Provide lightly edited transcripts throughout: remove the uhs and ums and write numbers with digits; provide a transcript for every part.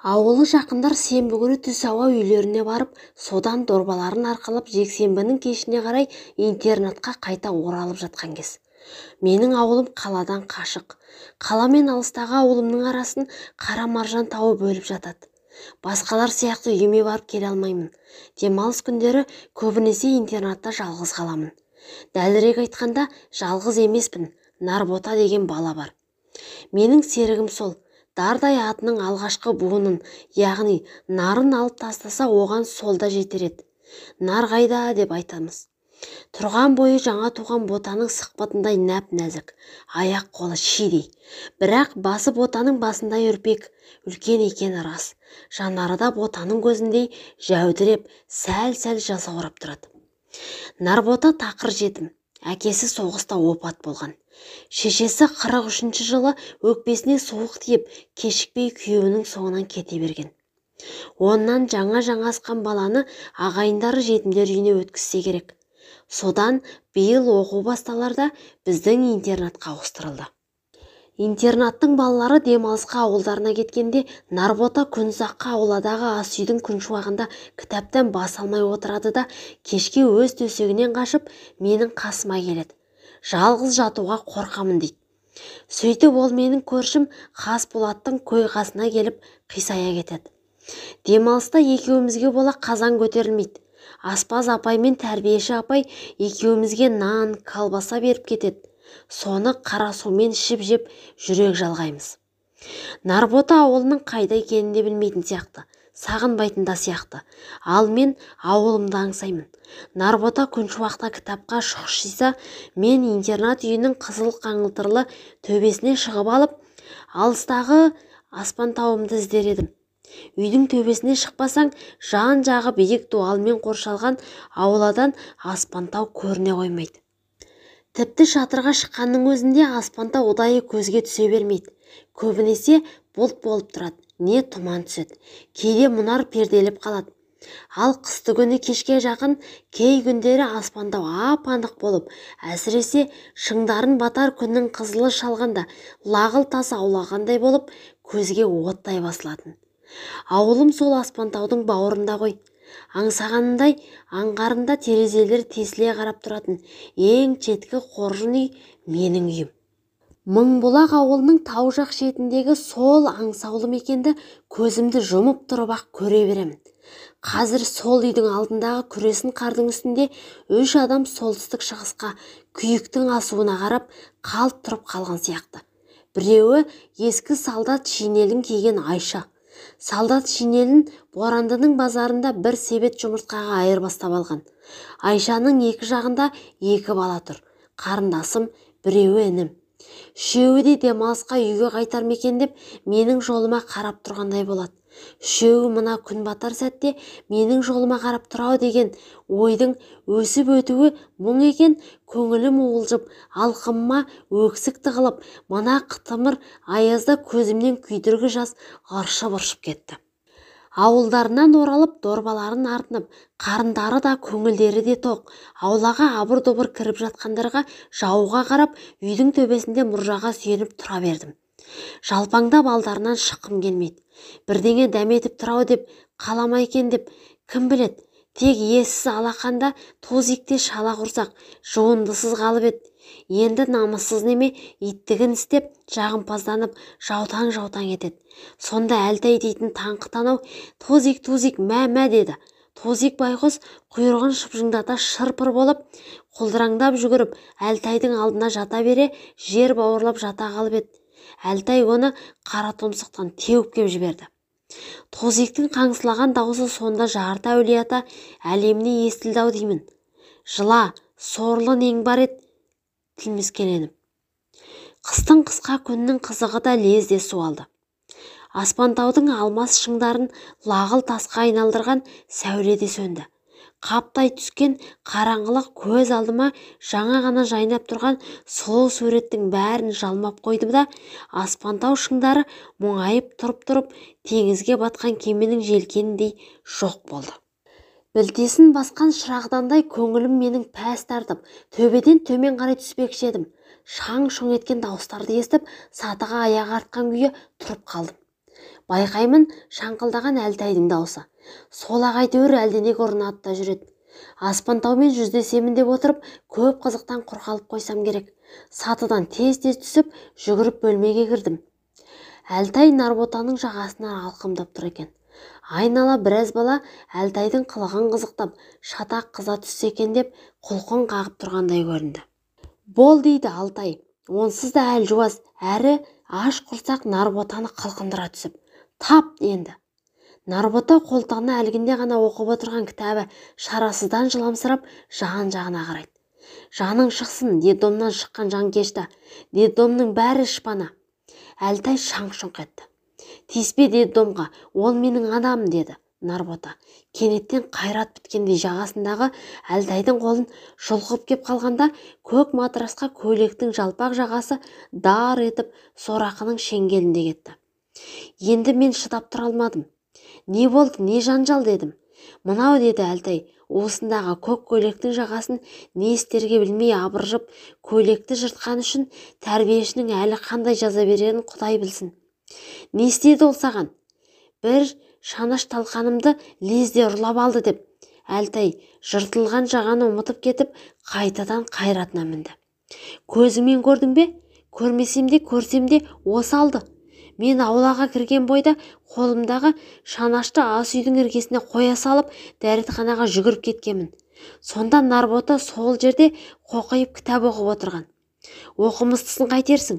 Ауылы жақындар сенбі күні түс ауа үйлеріне барып, содан дорбаларын арқалап жексенбінің кешіне қарай интернатқа қайта оралып жатқан кез. Менің ауылым қаладан қашық. Қала мен алыстағы ауылымның арасын Қара Маржан тауы бөліп жатады. Басқалар сияқты үйіме барып келе алмаймын. Демалыс күндері көбінесе интернатта жалғыз қаламын. Дәлірек айтқанда, жалғыз емеспін, Нарбота деген бала бар. Менің серігім сол. Дардай атының алғашқы буынын, яғни нарын алып тастаса, оған сол да жетер еді. Нар қайда деп айтамыз. Тұрған бойы жаңа туған ботаның сықпытындай нәп-нәзік, аяқ қолы шидей. Бірақ басы ботаның басындай үрпек, үлкен екені рас. Жанары да ботаның көзіндей жәудіреп, сәл-сәл жасаурап тұрады. Нарбота тақыр жетім. Әкесі соғыста опат болған. Шешесі 43 жылы өкпесіне суық тиіп, кешікпей күйеуінің соңынан кете берген. Оннан жаңа-жаңа асқан баланы ағайындары жетімдер үйіне өткізсе керек. Содан биыл оқу басталарда біздің интернатқа ауыстырылды. Интернаттың балалары демалысқа ауылдарына кеткенде Нарбота күн ұзаққа ауладағы ас үйдің күншуағында кітаптан бас алмай отырады да, кешке өз төсегінен қашып менің қасыма келеді. Жалғыз жатуға қорқамын дейді. Сөйтіп ол менің көршім Қасболаттың көй қасына келіп қисая кетеді. Демалыста екеумізге бола қазан көтерілмейді. Аспаз апай мен тәрбиеші апай екеумізге нан, колбаса беріп кетеді. Соны қара сумен ішіп жеп жүрек жалғаймыз. Нарбота ауылының қайда екенін де білмейтін сияқты, сағынбайтын да сияқты. Ал мен ауылымды аңсаймын. Нарбота күншуақта кітапқа шұқшиса, мен интернат үйінің қызыл қаңылтырлы төбесіне шығып алып, алыстағы аспан тауымды іздер едім. Үйдің төбесіне шықпасаң, жан-жағы биік дуалмен қоршалған ауладан аспантау көріне қоймайды. Тіпті шатырға шыққанның өзінде аспантау ұдайы көзге түсе бермейді. Көбінесе бұлт болып тұрады, не тұман түседі. Кейде мұнар перделіп қалады. Ал қысты күні кешке жақын кей күндері аспантау ап-анық болып, әсіресе шыңдарын батар күннің қызылы шалғанда лағыл тас аулағандай болып көзге оттай басылатын. Ауылым сол аспантаудың бауырында ғой. Аңсағанындай аңғарында терезелер тесіле қарап тұратын ең шеткі қоржын үй менің үйім. Мыңбұлақ ауылының тау жақ шетіндегі сол аңсаулы мекенді көзімді жұмып тұрып-ақ көре беремін. Қазір сол үйдің алдындағы күресін қардың үстінде үш адам солтүстік шығысқа күйіктің асуына қарап қалт тұрып қалған сияқты. Біреуі ескі солдат шинелін киген Айша. Солдат шинелін Борандының базарында бір себет жұмыртқаға айырбастап алған. Айшаның екі жағында екі бала тұр. Қарындасым, біреуі інім. Үшеуі де демалысқа үйге қайтар ма екен деп менің жолыма қарап тұрғандай болады. Үшеуі мына күн батар сәтте менің жолыма қарап тұрау деген ойдың өсіп өтуі мұң екен, көңілім уылжып, алқымыма өксік тығылып, мына қытымыр аязда көзімнен күйдіргі жас ыршып-ыршып кетті. Ауылдарынан оралып, дорбаларын артынып, қарындары да көңілдері де тоқ, аулаға абыр-добыр кіріп жатқандарға жауға қарап, үйдің төбесінде мұржаға сүйеніп тұра бердім. Жалпаңдап алдарынан шыққым келмейді. Бірдеңе дәметіп тұрау деп, қалама екен деп, кім біледі? Тек иесіз алақанда тозикте шала құрсақ, жуындысыз қалып еді. Енді намыссыз неме иттігін істеп, жағымпазданып, жаутаң-жаутаң етеді. Сонда Әлтай дейтін таңқы танау тозик, тозик, мә-мә деді. Тозик байғұс құйрығын шыпжыңдата шырпыр болып, құлдыраңдап жүгіріп, Әлтайдың алдына жата бере, жер бауырлап жата қалып еді. Әлтай оны қара тұмсықтан теуіп кеп жіберді. Тозиктің қаңсылаған даусы сонда жарты әулиеата әлеміне естілді ау деймін. Жыла, сорлы нең бар еді, тілмескеленіп. Қыстың қысқа күнінің қызығы да лезде суалды. Аспантаудың алмас шыңдарын лағыл тасқа айналдырған сәуле де сөнді. Қаптай түскен қараңғылық көз алдыма жаңа ғана жайнап тұрған сұлу суреттің бәрін жалмап қойды да, аспантау шыңдары мұңайып тұрып-тұрып теңізге батқан кеменің желкеніндей жоқ болды. Білтесін басқан шырағдандай көңілім менің пәс тартып, төбеден төмен қарай түспекші едім. Шаң-шұң еткен дауыстарды естіп, сатыға аяқ артқан күйі тұрып қалдым. Байқаймын, шаңқылдаған Әлтайдың даусы. Сол-ақ әйтеуір әлденеге ұрынады да жүреді. Аспантаумен жүздесемін деп отырып, көп қызықтан құр қалып қойсам керек. Сатыдан тез-тез түсіп, жүгіріп бөлмеге кірдім. Әлтай Нарботаның жағасынан алқымдап тұр екен. Айнала біраз бала Әлтайдың қылығын қызықтап, шатақ қыза түссе екен деп құлқын қағып тұрғандай көрінді. Бол дейді Алтай, онсыз да әлжуаз, әрі аш құрсақ Нарботаны қылқындыра түсіп. Тап енді. Нарбота қолтығына әлгінде ғана оқып отырған кітабы шарасыздан жыламсырап жан-жағына қарайды. Жаның шықсын, детдомнан шыққан жанкешті. Детдомның бәрі шпана. Әлтай шаң-шұңқ етті. Тиіспе детдомға, ол менің анам, деді Нарбота. Кенеттен қайрат біткендей жағасындағы Әлтайдың қолын жұлқып кеп қалғанда, көк матрасқа көйлектің жалпақ жағасы дар етіп сорақының шеңгелінде кетті. Енді мен шыдап тұра алмадым. Не болды, не жанжал дедім. Мынау, деді Әлтай, уысындағы көк көйлектің жағасын не істерге білмей абыржып, көйлекті жыртқан үшін тәрбиешінің әлі қандай жаза берерін Құдай білсін. Не істеді ол саған? Бір шанаш талқанымды лезде ұрлап алды деп. Әлтай жыртылған жағаны ұмытып кетіп, қайтадан қайратына мінді. Көзіңмен көрдің бе? Көрмесем де, көрсем де осы алды. Мен аулаға кірген бойда қолымдағы шанашты ас үйдің іргесіне қоя салып, дәретханаға жүгіріп кеткенмін. Сонда Нарбота сол жерде қоқиып кітап оқып отырған. Оқымыстысын қайтерсің?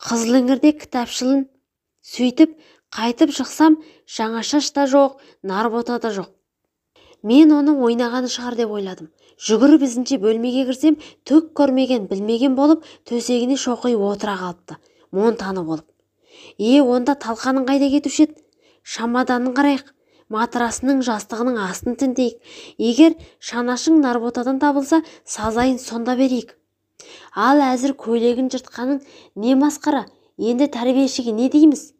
Қызыл іңірде кітапшылын. Сөйтіп, қайтып шықсам, жаңа шаш та жоқ, Нарбота да жоқ. Мен оның ойнағаны шығар деп ойладым. Жүгіріп ізінше бөлмеге кірсем, түк көрмеген, білмеген болып, төсегіне шоқиып отыра қалыпты. Монтаны болып. Е, онда талқаның қайда кетуші еді? Шамаданын қарайық, матрасының жастығының астын тінтейік. Егер шанашың Нарботадан табылса, сазайын сонда берейік. Ал әзір көйлегін жыртқаның не масқара, енді тәрбиешіге не дейміз?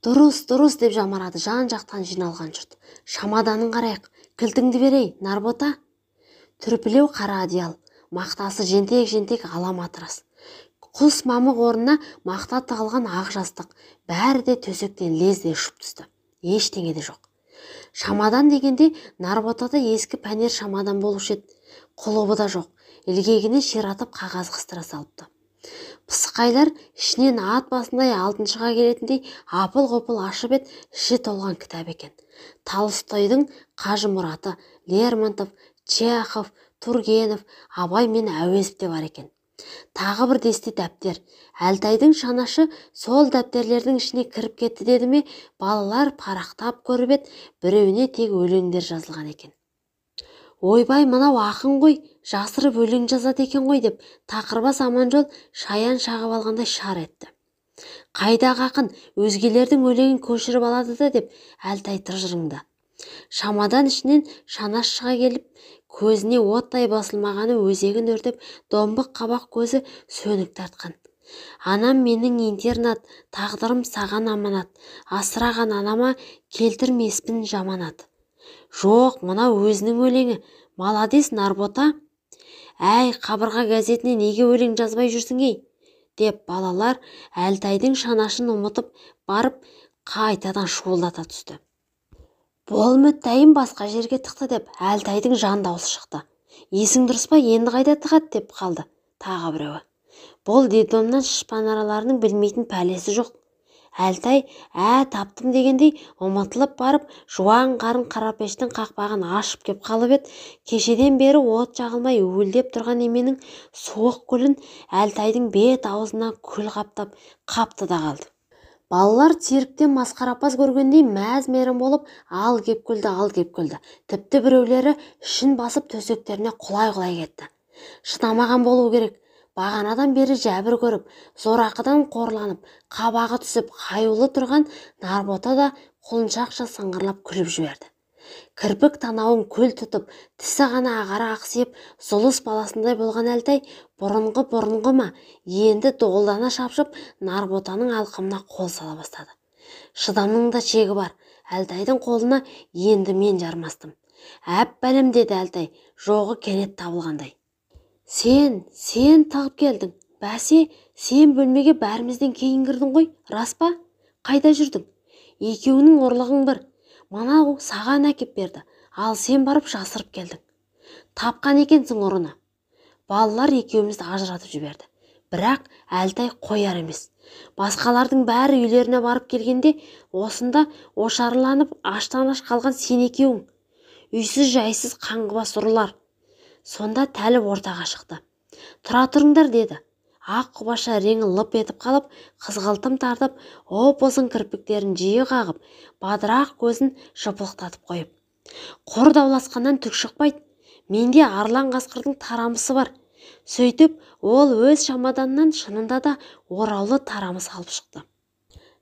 Дұрыс, дұрыс деп жамырады жан-жақтан жиналған жұрт. Шамаданын қарайық, кілтіңді берей, Нарбота. Түрпілеу қара одеял, мақтасы жентек-жентек ала матрас. Құс мамық орнына мақта тығылған ақ жастық, бәрі де төсектен лезде ұшып түсті. Ештеңе де жоқ. Шамадан дегенде Нарботада ескі пәнер шамадан болушы еді. Құлыбы да жоқ, ілгегіне ширатып қағаз қыстыра салыпты. Пысықайлар ішінен ат басындай алтыншыға келетіндей апыл-ғұпыл ашып ет, іші толған кітап екен. Толстойдың Қажымұраты, Лермонтов, Чехов, Тургенев, Абай мен Әуезов те бар екен. Тағы бір десте дәптер. Әлтайдың шанашы сол дәптерлердің ішіне кіріп кетті деді ме, балалар парақтап көріп ет, біреуіне тек өлеңдер жазылған екен. Ойбай, мынау ақын ғой, жасырып өлең жазады екен ғой деп тақырбас Аманжол шаян шағып алғандай шар етті. Қайдағы ақын, өзгелердің өлеңін көшіріп алады да деп Әлтай тыжырыңды. Шамадан ішінен шанаш шыға келіп, көзіне оттай басылмағаны өзегін өртеп, домбық қабақ көзі сөнік тартқан. Анам менің интернат, тағдырым саған аманат, асыраған анама келтірмеспін жаманат. Жоқ, мынау өзінің өлеңі. Маладес, Нарбота. Әй, қабырға газетіне неге өлең жазбай жүрсің ей? Деп балалар Әлтайдың шанашын ұмытып барып, қайтадан шуылдата түсті. Бол мүттәйім басқа жерге тықты деп Әлтайдың жан даусы шықты. Есің дұрыс па, енді қайда тығады деп қалды тағы біреуі. Бұл детдомнан шпанараларының білмейтін пәлесі жоқ. Әлтай таптым дегендей ұмытылып барып, жуан қарын қарапештің қақпағын ашып кеп қалып ед, кешеден бері от жағылмай уілдеп тұрған еменің суық күлін Әлтайдың бет аузына күл қаптап қапты да қалды. Балалар цирктен масқарапаз көргендей мәз-мейрам болып ал кеп күлді, ал кеп күлді. Тіпті біреулері ішін басып төсектеріне құлай-құлай кетті. Шыдамаған болу керек. Бағанадан бері жәбір көріп, зорақыдан қорланып, қабағы түсіп, қаюлы тұрған Нарбота да құлыншақша сыңғырлап күліп жіберді. Кірпік танауын күл тұтып, тісі ғана ағара ақсиып, зұлыс баласындай болған Әлтай бұрынғы ма, енді долдана шапшып, Нарботаның алқымына қол сала бастады. Шыдамның да шегі бар, Әлтайдың қолына енді мен жармастым. Әп бәлем деді Әлтай, жоғы кенет табылғандай. Сен тығып келдің. Бәсе, сен бөлмеге бәрімізден кейін кірдің ғой, рас па? Қайда жүрдің? Екеуіңнің ұрлығың бір. Мынау саған әкеп берді, ал сен барып жасырып келдің. Тапқан екенсің ұрыны. Балалар екеумізді ажыратып жіберді. Бірақ Әлтай қояр емес. Басқалардың бәрі үйлеріне барып келгенде, осында ошарланып аштан-аш қалған сен екеуің. Үйсіз жайсыз қаңғыбас ұрылар. Сонда Тәліп ортаға шықты. Тұра тұрыңдар деді. Ақ құбаша реңі лып етіп қалып, қызғылтым тартып, оп-ұзын кірпіктерін жиі қағып, бадырақ көзін жыпылықтатып қойып. Құр дауласқаннан түк шықпайды. Менде арлан қасқырдың тарамысы бар. Сөйтіп, ол өз шамаданнан шынында да ораулы тарамыс алып шықты.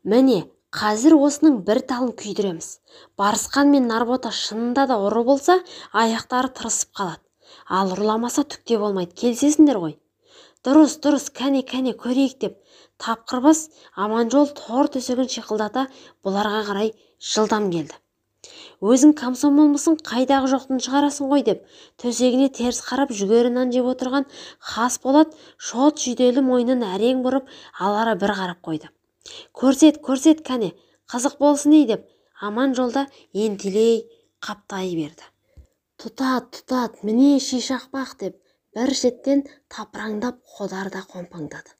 Міне, қазір осының бір талын күйдіреміз. Барысқан мен Нарбота шынында да ұры болса, аяқтары тырысып қалады. Ал ұрламаса түк те болмайды, келісесіңдер ғой. Дұрыс, дұрыс, кәне, кәне, көрейік деп тапқырбас Аманжол тор төсегін шиқылдата бұларға қарай жылдам келді. Өзің комсомолмысың, қайдағы жоқтың шығарасың ғой деп төсегіне теріс қарап жүгері нан жеп отырған Хасболат шот жүйделі мойнын әрең бұрып алара бір қарап қойды. Көрсет, көрсет, кәне, қызық болсын ей деп Аманжолда ентелей қаптай берді. Тұтат, тұтат, міне шишақпақ деп бір шеттен тапыраңдап Қодар да қомпаңдады.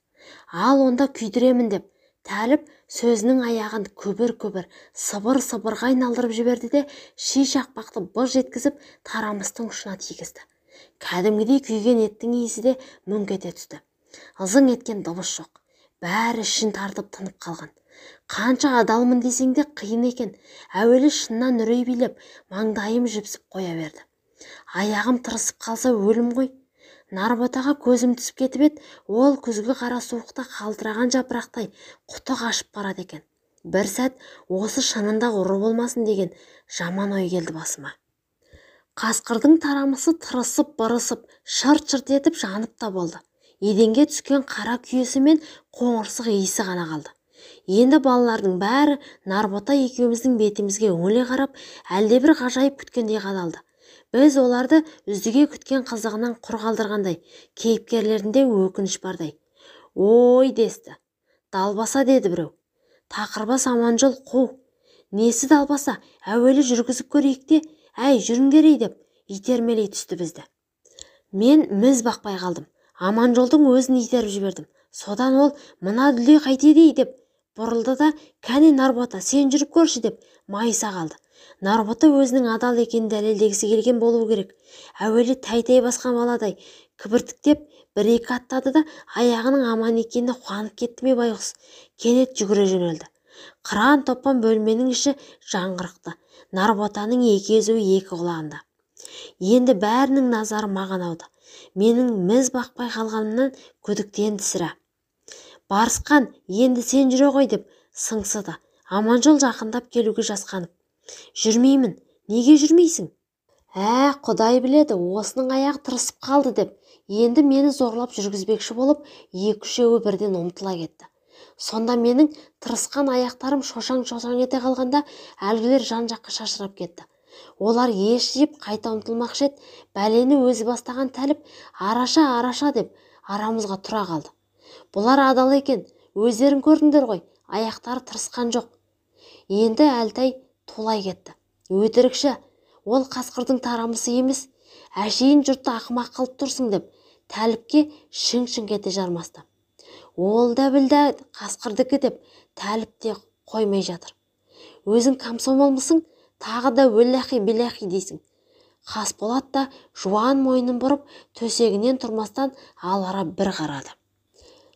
Ал онда күйдіремін деп Тәліп сөзінің аяғын күбір-күбір, сыбыр-сыбырға айналдырып жіберді де, ши шақпақты быж еткізіп тарамыстың ұшына тигізді. Кәдімгідей күйген еттің иісі де мүңк ете түсті. Ызың еткен дыбыс жоқ. Бәрі ішін тартып тынып қалған. Қанша адалмын десең де қиын екен. Әуелі шыннан үрей билеп, маңдайым жіпсіп қоя берді. Аяғым тырысып қалса өлім ғой. Нарботаға көзім түсіп кетіп еді, ол күзгі қара суықта қалтыраған жапырақтай құты қашып барады екен. Бір сәт осы шынында ұры болмасын деген жаман ой келді басыма. Қасқырдың тарамысы тырысып-бырысып, шырт-шырт етіп жанып та болды. Еденге түскен қара күйесі мен қоңырсық иісі ғана қалды. Енді балалардың бәрі Нарбота екеуміздің бетімізге үңіле қарап, әлдебір ғажайып күткендей қадалды. Біз оларды үздіге күткен қызығынан құр қалдырғандай, кейіпкерлерінде өкініш бардай. Ой десті. Далбаса деді біреу. Тақырбас Аманжол қу. Несі далбаса, әуелі жүргізіп көрейік те, әй жүріңдер ей деп итермелей түсті бізді. Мен міз бақпай қалдым. Аманжолдың өзін итеріп жібердім. Содан ол мына дүлей қайтеді ей деп бұрылды да, кәне Нарбота, сен жүріп көрші деп майыса қалды. Нарбота өзінің адал екенін дәлелдегісі келген болуы керек. Әуелі тәй-тәй басқан баладай кібіртіктеп бір-екі аттады да, аяғының аман екеніне қуанып кетті ме байғұс, кенет жүгіре жөнелді. Қыран топан бөлменің іші жаңғырықты. Нарботаның екі езуі екі құлағында. Енді бәрінің назары маған ауды. Менің міз бақпай қалғанымнан күдіктенді сірә. Барысқан, енді сен жүре ғой деп сыңсыды. Аманжол жақындап келуге жасқанып. Жүрмеймін. Неге жүрмейсің? Ә, Құдай біледі, осының аяғы тырысып қалды деп, енді мені зорлап жүргізбекші болып, екі-үшеуі бірден ұмтыла кетті. Сонда менің тырысқан аяқтарым шошаң-шошаң ете қалғанда, әлгілер жан-жаққа шашырап кетті. Олар ес жиып қайта ұмтылмақшы еді, бәлені өзі бастаған Тәліп араша, араша деп арамызға тұра қалды. Бұлар адал екен, өздерің көрдіңдер ғой, аяқтары тырысқан жоқ. Енді Әлтай тулай кетті. Өтірікші, ол қасқырдың тарамысы емес, әшейін жұртты ақымақ қылып тұрсың деп Тәліпке шың-шың ете жармасты. Ол да білді қасқырдікі деп Тәліп те қоймай жатыр. Өзің комсомолмысың, тағы да өлләхи биләхи дейсің. Қасболат та жуан мойнын бұрып, төсегінен тұрмастан алара бір қарады.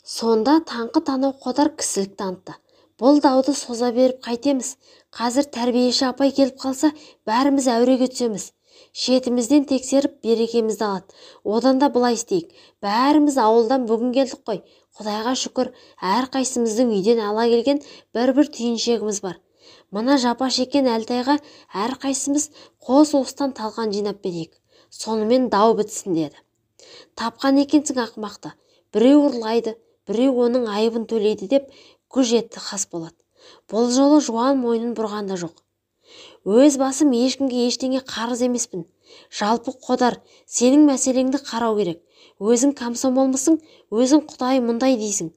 Сонда таңқы танау Қодар кісілік танытты. Бұл дауды соза беріп қайтеміз. Қазір тәрбиеші апай келіп қалса, бәріміз әуреге түсеміз. Шетімізден тексеріп берекемізді алады. Одан да былай істейік. Бәріміз ауылдан бүгін келдік қой. Құдайға шүкір, әрқайсымыздың үйден ала келген бір-бір түйіншегіміз бар. Мына жапа шеккен Әлтайға әрқайсымыз қос уыстан талқан жинап берейік. Сонымен дау бітсін деді. Тапқан екенсің ақымақты. Біреу ұрлайды, біреу оның айыбын төлейді деп күж етті Хасболат. Бұл жолы жуан мойнын бұрған да жоқ. Өз басым ешкімге ештеңе қарыз емеспін. Жалпы Қодар, сенің мәселеңді қарау керек. Өзің комсомолмысың, өзің құдай мұндай дейсің.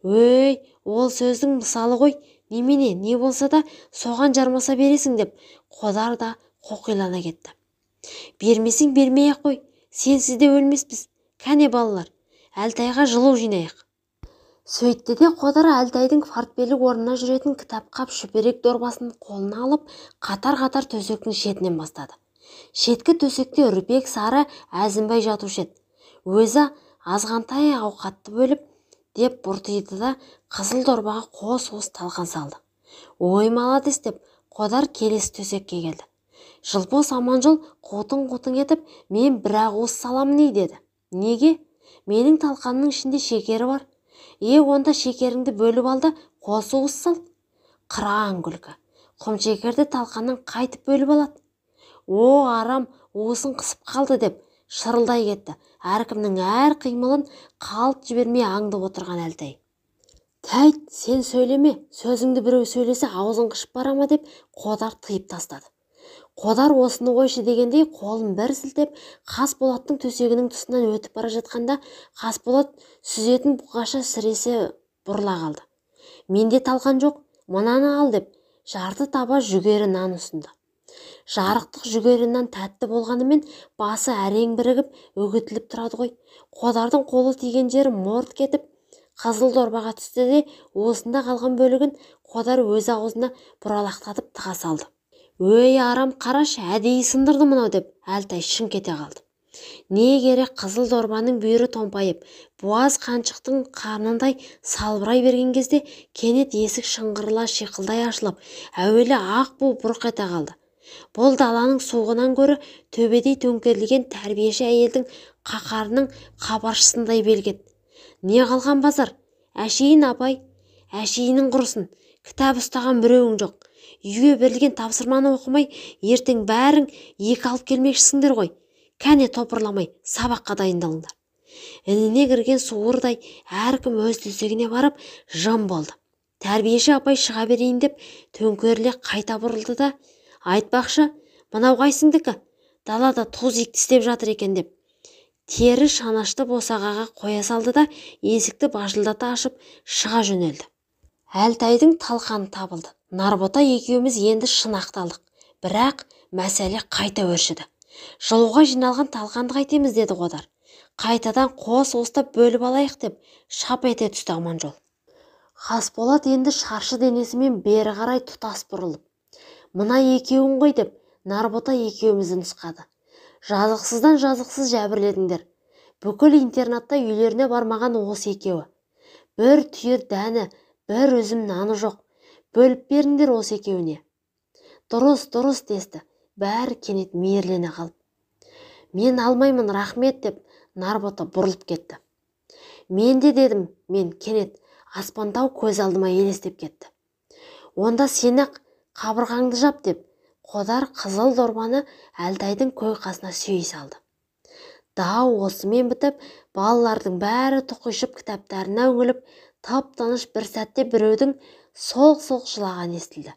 Өй, ол сөздің мысалы ғой, Немене, не болса да соған жармаса бересің деп Қодар да қоқилана кетті. Бермесең бермей-ақ қой, сенсіз де өлмеспіз. Кәне балалар, Әлтайға жылу жинайық. Сөйтті де Қодар Әлтайдың фортпелік орнына жүретін кітап қап шүберек дорбасын қолына алып, қатар-қатар төсектің шетінен бастады. Шеткі төсекте үрпек сары Әзімбай жатушы еді. Өзі азғантай ауқатты бөліп деп бұртиды да қызыл дорбаға қос уыс талқан салды. Ой, молодец деп Қодар келесі төсекке келді. Жылпос Аманжол қутың-қутың етіп, мен бір-ақ уыс саламын ей деді. Неге? Менің талқанның ішінде шекері бар. Е, онда шекеріңді бөліп ал да қос уыс сал. Қыран күлкі. Құмшекерді талқаннан қайтып бөліп алады. О, арам, уысын қысып қалды деп шырылдай кетті. Әркімнің әр қимылын қалт жібермей аңдып отырған Әлтай. Тәйт, сен сөйлеме, сөзіңді біреу сөйлесе аузың қышып бара ма деп Қодар тыйып тастады. Қодар осыны қойшы дегендей қолын бір сілтеп, Қасболаттың төсегінің тұсынан өтіп бара жатқанда Қасболат сүзетін бұқаша сіресе бұрыла қалды. Менде талқан жоқ, мынаны ал деп жарты таба жүгері нан ұсынды. Жарықтық жүгері нан тәтті болғанымен басы әрең бірігіп үгітіліп тұрады ғой. Қодардың қолы тиген жері морт кетіп, қызыл дорбаға түсті де уысында қалған бөлігін Қодар өз аузына бұралақтатып тыға салды. Өй, арам, қарашы, әдейі сындырды мынау деп Әлтай шыңқ ете қалды. Не керек, қызыл дорбаның бүйірі томпайып, буаз қаншықтың қарнындай салбырай берген кезде кенет есік шыңғырыла шиқылдай ашылып, әуелі ақ бу бұрқ ете қалды. Бұл даланың суығынан гөрі төбедей төңкерілген тәрбиеші әйелдің қаһарының хабаршысындай белгі еді. Не қалған базар? Әшейін апай, әшейінің құрысын, кітап ұстаған біреуің жоқ. Үйге берілген тапсырманы оқымай, ертең бәрің екі алып келмекшісіңдер ғой. Кәне топырламай, сабаққа дайындалыңдар. Ініне кірген суырдай әркім өз төсегіне барып жым болды. Тәрбиеші апай шыға берейін деп төңкеріле қайта бұрылды да, айтпақшы, мынау қайсыңдікі? Далада тозик тістеп жатыр екен деп. Тері шанашты босағаға қоя салды да есікті бажылдата ашып шыға жөнелді. Әлтайдың талқаны табылды. Нарбота екеуміз енді шын ақталдық. Бірақ мәселе қайта өршіді. Жылуға жиналған талқанды қайтеміз деді Қодар. Қайтадан қос уыстап бөліп алайық деп шап ете түсті Аманжол. Қасболат енді шаршы денесімен бері қарай тұтас бұрылып, мына екеуін ғой деп Нарбота екеумізді нұсқады. Жазықсыздан жазықсыз жәбірледіңдер. Бүкіл интернатта үйлеріне бармаған осы екеуі. Бір түйір дәні, бір үзім наны жоқ. Бөліп беріңдер осы екеуіне. Дұрыс, дұрыс десті. Бәрі кенет мейірлене қалып. Мен алмаймын, рахмет деп Нарбота бұрылып кетті. Мен де дедім, мен кенет аспантау көз алдыма елестеп кетті. Онда сен-ақ қабырғаңды жап деп Қодар қызыл дорбаны Әлтайдың көй қасына сүйей салды. Дау осымен бітіп, балалардың бәрі тұқишып кітаптарына үңіліп, тып-тыныш бір сәтте біреудің солқ-солқ жылағаны естілді.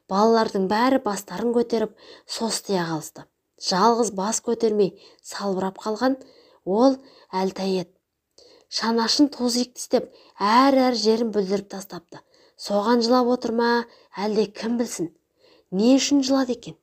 Балалардың бәрі бастарын көтеріп, состия қалысты. Жалғыз бас көтермей салбырап қалған ол Әлтай еді. Шанашын тозик тістеп, әр-әр жерін бүлдіріп тастапты. Соған жылап отыр ма, әлде кім білсін? Не үшін жылады екен?